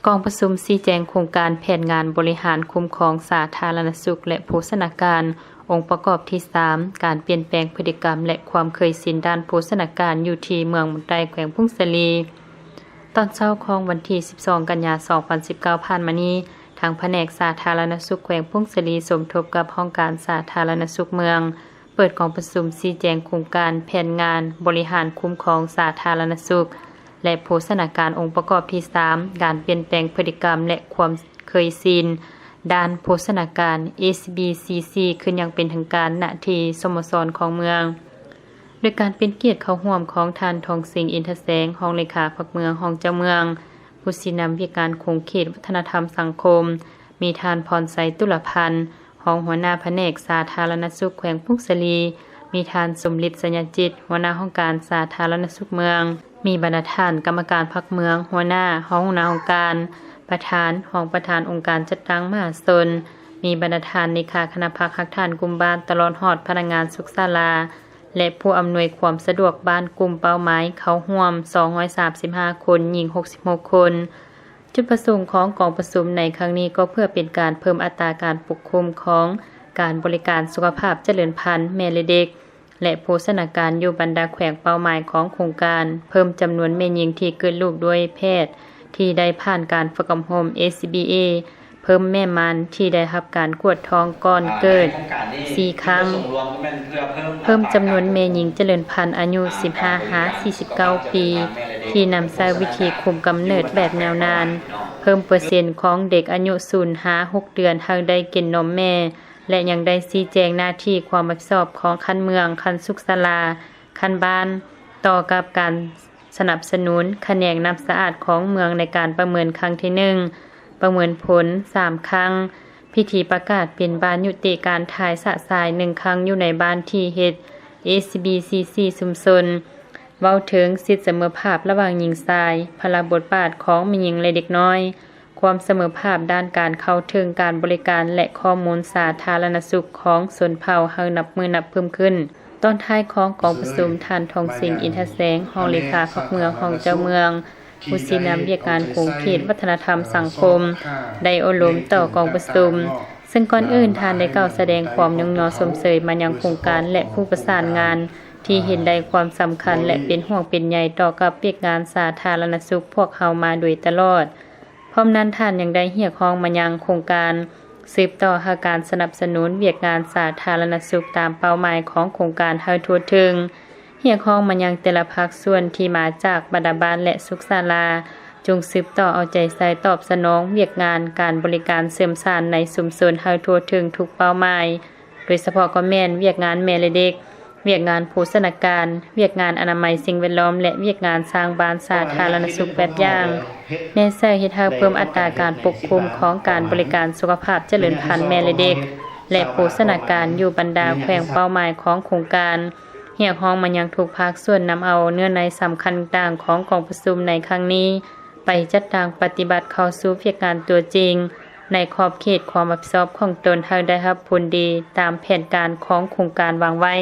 ກອງປະຊຸມຊີ້ແຈງໂຄງການແຜນງານບໍລິຫານຄຸ້ມຄອງສາທາລະນະສຸກ ແລະ ໂພຊະນາການ ອົງປະກອບທີສາມ ການປ່ຽນແປງພຶດຕິກຳ ແລະ ຄວາມເຄີຍຊິນດ້ານໂພຊະນາການ ຢູ່ທີ່ເມືອງບຸນໃຕ້ ແຂວງຜົ້ງສາລີ. ຕອນເຊົ້າຂອງວັນທີສິບສອງ ກັນຍາ ສອງພັນສິບເກົ້າ ຜ່ານມານີ້, ທາງພະແນກສາທາລະນະສຸກແຂວງຜົ້ງສາລີ ສົມທົບກັບຫ້ອງການສາທາລະນະສຸກເມືອງ ເປີດກອງປະຊຸມຊີ້ແຈງໂຄງການແຜນງານບໍລິຫານຄຸ້ມຄອງສາທາລະນະສຸກ ແລະ ໂພຊະນາການ ອົງປະກອບທີສາມ ການປ່ຽນແປງພຶດຕິກຳ ແລະ ຄວາມເຄີຍຊິນດ້ານໂພຊະນາການ ເອສບີຊີຊີ ຂຶ້ນຢ່າງເປັນທາງການ ນະທີ່ສະໂມສອນຂອງເມືອງ. ໂດຍການເປັນກຽດເຂົ້າຮ່ວມຂອງທ່ານ ທອງສິງ ອິນທະແສງ ຮອງເລຂາພັກເມືອງ, ຮອງເຈົ້າເມືອງ, ຜູ້ຊີ້ນຳວຽກງານຂົງເຂດວັດທະນະທຳສັງຄົມ, ມີທ່ານ ພອນໄຊ ຕຸລະພັນ ຮອງຫົວໜ້າພະແນກສາທາລະນະສຸກແຂວງຜົ້ງສາລີ, ມີທ່ານ ສົມລິດ ໄຊຍະຈິດ ຫົວໜ້າຫ້ອງການສາທາລະນະສຸກເມືອງ, ມີບັນດາທ່ານກຳມະການພັກເມືອງ, ຫົວໜ້າ, ຮອງຫົວໜ້າຫ້ອງການ, ປະທານ, ຮອງປະທານອົງການຈັດຕັ້ງມະຫາຊົນ, ມີບັນດາທ່ານເລຂາຄະນະພັກ, ຮາກຖານກຸ່ມບ້ານ, ຕະຫຼອດຮອດພະນັກງານສຸກສາລາ ແລະ ຜູ້ອຳນວຍຄວາມສະດວກບ້ານກຸ່ມເປົ້າໝາຍເຂົ້າຮ່ວມ ສອງຮ້ອຍສາມສິບຫ້າຄົນ, ຍິງ ຫົກສິບຫົກຄົນ. ຈຸດປະສົງຂອງກອງປະຊຸມໃນຄັ້ງນີ້ກໍເພື່ອເປັນການເພີ່ມອັດຕາການປົກຄຸມຂອງການບໍລິການສຸຂະພາບຈະເລີນພັນແມ່ ແລະ ເດັກ ແລະ ໂພຊະນາການຢູ່ບັນດາແຂວງເປົ້າໝາຍຂອງໂຄງການ, ເພີ່ມຈຳນວນແມ່ຍິງທີ່ເກີດລູກດ້ວຍແພດທີ່ໄດ້ຜ່ານການຝຶກອົບຮົມ ເອສບີເອ ເພີ່ມແມ່ມານທີ່ໄດ້ຮັບການກວດທ້ອງກ່ອນເກີດ ສີ່ຄັ້ງ, ເພີ່ມຈຳນວນແມ່ຍິງຈະເລີນພັນອາຍຸ ສິບຫ້າຫາ ສີ່ສິບເກົ້າປີ ທີ່ນຳໃຊ້ວິທີຄຸມກຳເນີດແບບຍາວນານ, ເພີ່ມເປີເຊັນຂອງເດັກອາຍຸ ສູນຫາ ຫົກເດືອນ ໃຫ້ໄດ້ກິນນົມແມ່ ແລະ ຍັງໄດ້ຊີ້ແຈງໜ້າທີ່ຄວາມຮັບຜິດຊອບຂອງຂັ້ນເມືອງ, ຂັ້ນສຸກສາລາ, ຂັ້ນບ້ານ ຕໍ່ກັບການ ສະໜັບສະໜູນຂະແໜງນ້ຳສະອາດຂອງເມືອງໃນການປະເມີນຄັ້ງທີໜຶ່ງ, ປະເມີນຜົນສາມຄັ້ງ, ພິທີປະກາດເປັນບ້ານຍຸຕິການຖ່າຍຊະຊາຍໜຶ່ງຄັ້ງຢູ່ໃນບ້ານທີ່ເຮັດ ເອສບີຊີຊີຊຸມຊົນ, ເວົ້າເຖິງສິດສະເໝີພາບລະຫວ່າງຍິງຊາຍ, ພາລະບົດບາດຂອງແມ່ຍິງ ແລະ ເດັກນ້ອຍ, ຄວາມສະເໝີພາບດ້ານການເຂົ້າເຖິງການບໍລິການ ແລະ ຂໍ້ມູນສາທາລະນະສຸກຂອງຊົນເຜົ່າໃຫ້ນັບມື້ນັບເພີ່ມຂຶ້ນ. ຕອນທ້າຍຂອງກອງປະຊຸມ, ທ່ານ ທອງສິງ ອິນທະແສງ, ຮອງເລຂາພັກເມືອງ, ຮອງເຈົ້າເມືອງ, ຜູ້ຊີ້ນຳວຽກງານຂົງເຂດວັດທະນະທຳສັງຄົມ ໄດ້ໂອ້ລົມຕໍ່ກອງປະຊຸມ, ເຊິ່ງກ່ອນອື່ນທ່ານໄດ້ກ່າວສະແດງຄວາມຍ້ອງຍໍຊົມເຊີຍມາຍັງໂຄງການ ແລະ ຜູ້ປະສານງານ ທີ່ເຫັນໄດ້ຄວາມສຳຄັນ ແລະ ເປັນຫ່ວງເປັນໃຍຕໍ່ກັບວຽກງານສາທາລະນະສຸກພວກເຮົາມາໂດຍຕະຫຼອດ. ພ້ອມນັ້ນທ່ານຍັງໄດ້ຮຽກຮ້ອງມາຍັງໂຄງການ ສືບຕໍ່ໃຫ້ການສະໜັບສະໜູນວຽກງານສາທາລະນະສຸກຕາມເປົ້າໝາຍຂອງໂຄງການໃຫ້ທົ່ວເຖິງ, ຮຽກຮ້ອງມາຍັງແຕ່ລະພາກສ່ວນທີ່ມາຈາກບັນດາບ້ານ ແລະ ສຸກສາລາ, ຈົ່ງສືບຕໍ່ເອົາໃຈໃສ່ຕອບສະໜອງວຽກງານການບໍລິການເສີມສານໃນຊຸມຊົນໃຫ້ທົ່ວເຖິງທຸກເປົ້າໝາຍ, ໂດຍສະເພາະກໍແມ່ນວຽກງານແມ່ ແລະ ເດັກ, ວຽກງານໂພຊະນາການ, ວຽກງານອະນາໄມສິ່ງແວດລ້ອມ ແລະ ວຽກງານສ້າງບ້ານສາທາລະນະສຸກແບບຢ່າງ, ແນໃສ່ເຮັດໃຫ້ເພີ່ມອັດຕາການປົກຄຸມຂອງການບໍລິການສຸຂະພາບຈະເລີນພັນແມ່ ແລະ ເດັກ ແລະ ໂພຊະນາການຢູ່ບັນດາແຂວງເປົ້າໝາຍຂອງໂຄງການ. ຮຽກຮ້ອງມາຍັງທຸກພາກສ່ວນນຳເອົາເນື້ອໃນສຳຄັນຕ່າງໆຂອງກອງປະຊຸມໃນຄັ້ງນີ້ ໄປຈັດຕັ້ງປະຕິບັດເຂົ້າສູ່ວຽກງານຕົວຈິງ ໃນຂອບເຂດຄວາມຮັບຜິດຊອບຂອງຕົນ ໃຫ້ໄດ້ຮັບຜົນດີຕາມແຜນການຂອງໂຄງການວາງໄວ້.